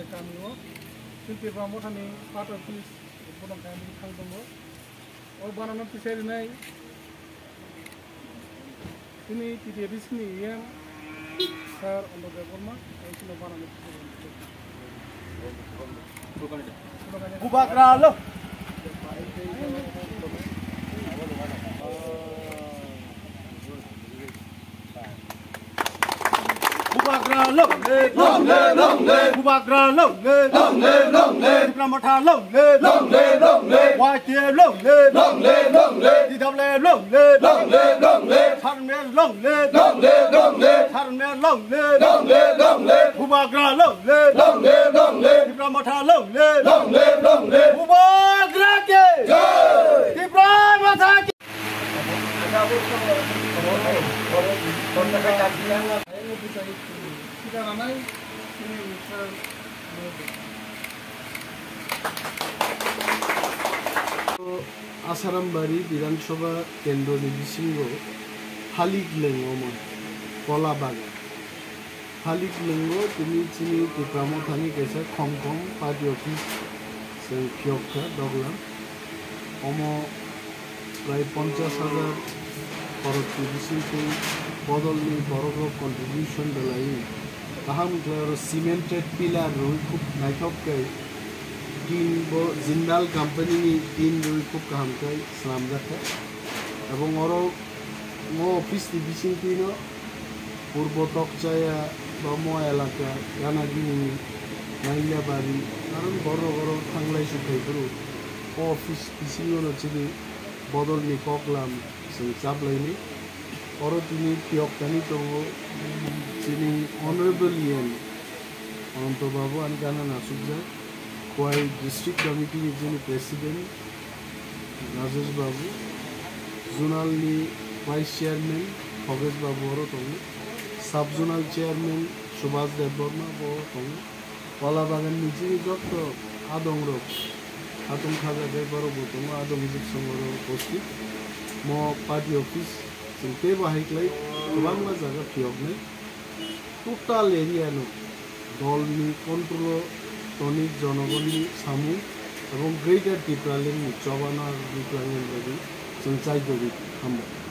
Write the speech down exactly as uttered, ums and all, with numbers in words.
Kamio, Tripura Mothani part office, bodong khaina thang tongo. O banana tisai rinai. Chini T T A D C ni E M sir Ondok Debbarma, ang chini banana tisai rinai. Bubagra lo. Bubagra long live! Long live, long live! Bubagra long live! Long live, long live! Tipra Motha long live! Long live, long live! Y T F long live! Long live, long live! T W F long live! Long live, long live! Sarmes long live! Long live, long live! Sarmes long live! Long live, long live! Bubagra long live! Long live, long live! Tipra Motha long live! Long live, long live! Bubagra ke! Jai! Tipra Motha ke! Asarambari Bidhan Sabha Kendroni bisingo Halik Lengomon, Kola Bagan. Halik Lengo tini chini Tipra Mothani kaisa khongkhong party office chwng phiyok kha doglam. Omo prai ponchash hajar khorokni bisingtwi bodolni borokrok contribution belaiwi kaham khlai oro cemented pillar rwui khub naithok khe tin bo Jindal company ni tin rwui khub kaham khe swnamjak kha. Ebong oro mo office ni bisingtwi no Purbo Tokchaya ba mo elaka Ganagini, Mailabari, aro borok oro thanglai sukhai bru. O office bisingo no chini bodolni koklam chwng chaplaini. Oro tini phiyok thani tongo chini Honorable E M Ananto Babu, ani gana nasukjak. Khowai District Committee ni chini President Rajesh Babu, Zonal ni Vice Chairman Khogesh Babu oro tongo, Sub Zonal Chairman Subhas Debbarma bo tongo, Kola Bagan ni chini jotto adong rok, Khatung Khaja tei borok bo tongo, adong hijik songoro bostik, mo party office, chwng teibo hai khlai kwbangma jaga phiyoknai. Total area no dolni control o toni jonogonni samung ebong Greater Tipraland ni chobana Tipraland bagwi chwng chai tongwi hambai.